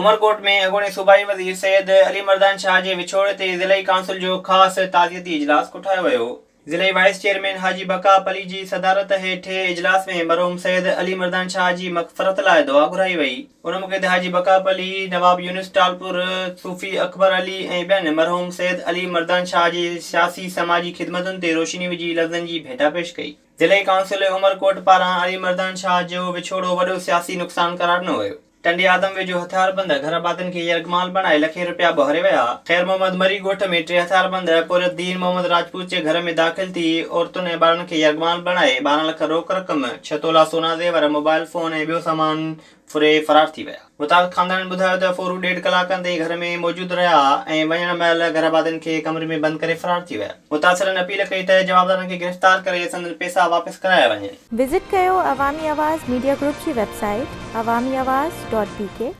عمرڪوٽ ۾ اڳوڻي صوبائي وزير سيد علي مردان شاهه جي وڇوڙي تي ضلعي ڪائونسل جو خاص تعزيتي اجلاس ڪوٺايو ويو. ضلعي وائيس چيئرمين حاجي بقا پلي جي صدارت هيٺ اجلاس ۾ مرحوم سيد علي مردان شاهه جي مغفرت لاء دعا گهرائي وئي. ان موقعي تي حاجي بقا پلي، نواب يونس ٽالپر، صوفي اڪبر علي ۽ ٻين مرحوم سيد علي مردان شاهه جي سياسي سماجي خدمتن تي روشني وجهي لفظن جي ڀيٽا پيش ڪئي. ضلعي ڪائونسل عمرڪوٽ پاران علي مردان شاهه جو وڇوڙو وڏو سياسي نقصان قرار ڏنو ويو. ٽنڊي آدم ويجهو هٿياربند گهرڀاتين کي يرغمال بڻائي لکين رپيا ٻهاري ويا. خير محمد مري ڳوٺ ۾ ٽي هٿياربند پورهيت دين محمد راجپوت جي گهر ۾ داخل ٿي عورتن ۽ ٻارن کي يرغمال بڻائي 12 لک روڪ رقم، ڇهه تولا سونا زيور، موبائل فون ۽ ٻيو سامان ڦري فرار ٿي ويا. متاثر خاندانن ٻڌايو ته ڦورو ڏيڍ ڪلاڪن تائين گهر ۾ موجود رهيا ۽ وڃڻ مهل گهرڀاتين کي ڪمري ۾ بند ڪري فرار ٿي ويا. متاثرن اپيل ڪئي ته جوابدارن کي گرفتار ڪري سندن پئسا واپس ڪرايا وڃن. وزٽ ڪيو عوامي آواز ميڊيا گروپ جي website Awami Awaz dot B K.